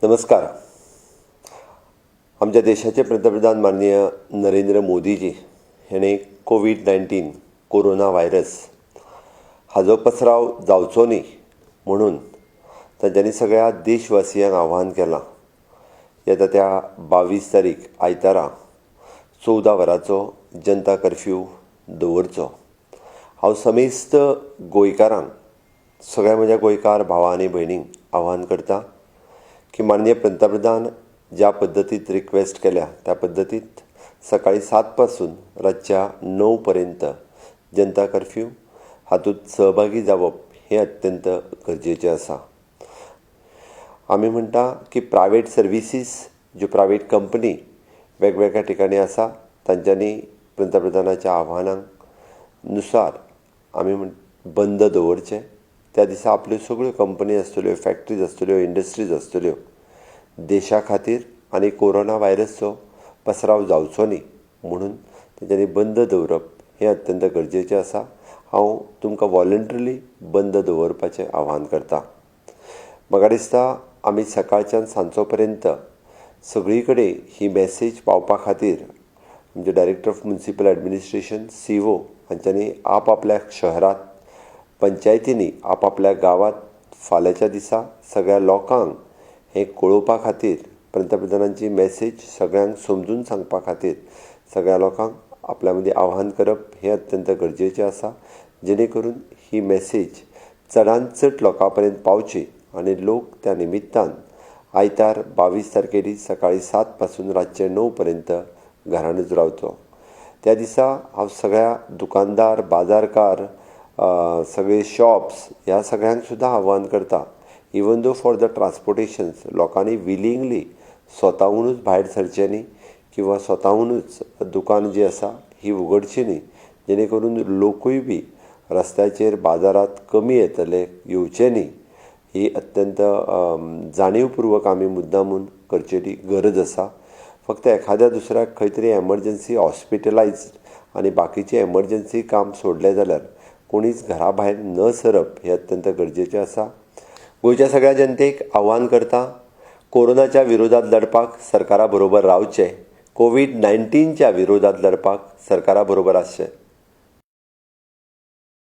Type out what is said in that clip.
नमस्कार. आमच्या देशाचे पंतप्रधान माननीय नरेंद्र मोदीजी हेणे कोवीड 19 कोरोना व्हायरस हाजो पसराव जावचो न्ही म्हणून तांच्यांनी सगळ्या देशवासियांक आव्हान केलां, येता त्या 22 तारीख आयतारा 14 वरांचो जनता कर्फ्यू दवरचो. हांव समेस्त गोंयकारांक, सगळ्या म्हज्या गोंयकार भावा आनी भयणींक आव्हान करता की माननीय पंतप्रधान ज्या पद्दतीत रिक्वेस्ट केल्या त्या पद्दतीत सकाळी 7 पासून रातच्या 9 पर्यंत जनता कर्फ्यू हातूंत सहभागी जावप हें अत्यंत गरजेचें आसा. आमी म्हणटा की प्रायवेट सर्विसीस, ज्यो प्रायवेट कंपनी वेगवेगळ्या ठिकाणी आसा, तांच्यांनी पंतप्रधानाच्या आव्हानाक नुसार आमी म्हण बंद दवरचें. त्या दिसा आपल्यो सगळ्यो कंपनी आसतल्यो, फॅक्ट्रीज आसतल्यो, इंडस्ट्रीज आसतल्यो, देशा खातीर आनी कोरोना व्हायरसचो पसराव जावचो न्ही म्हणून तेंच्यांनी बंद दवरप हें अत्यंत गरजेचें आसा. हांव तुमकां वॉलंट्रिली बंद दवरपाचें आव्हान करता. म्हाका दिसता आमी सकाळच्यान सांजचो पर्यंत सगळी कडेन ही मॅसेज पावपा खातीर आमचे Director of Municipal Administration, CO हांच्यांनी आपआपल्या शहरांत, पंचायतींनी, आपआपल्या गांवांत फाल्यांच्या दिसा सगळ्या लोकांक हें कळोवपा खातीर, पंतप्रधानांची मॅसेज सगळ्यांक समजून सांगपा खातीर सगळ्या लोकांक आपल्या मदीं आव्हान करप हें अत्यंत गरजेचें आसा, जेणे करून ही मॅसेज चडान चड लोकां पर्यंत पावची आनी लोक त्या निमित्तान आयतार 22 तारखेर सकाळी 7 पासून रातचे 9 पर्यंत घरानूच रावचो. त्या दिसा हांव सगळ्या दुकानदार, बाजारकार, सगळे शॉप्स ह्या सगळ्यांक सुद्दां आव्हान करता, even though for the transportations लोकांनी विलिंगली स्वताहुनूच भायर सरचें न्ही किंवा स्वताहुनूच दुकान जी आसा ही उगडची न्ही, जेणे करून लोकूय बी रस्त्याचेर, बाजारांत कमी येतले, येवचे न्ही. ही अत्यंत जाणीवपूर्वक आमी मुद्दामून करचेली गरज आसा. फक्त एखाद्या दुसऱ्याक खंय तरी एमरजन्सी, हॉस्पिटलायज आनी बाकीचें एमरजन्सी काम सोडलें जाल्यार कोणीच घरा भायर न सरप हें अत्यंत गरजेचें आसा. गोंयच्या सगळ्या जनतेक आव्हान करता, कोरोनाच्या विरोधात लढपाक सरकारा बरोबर रावचें. कोवीड 19च्या विरोधात लढपाक सरकारा बरोबर आसचें.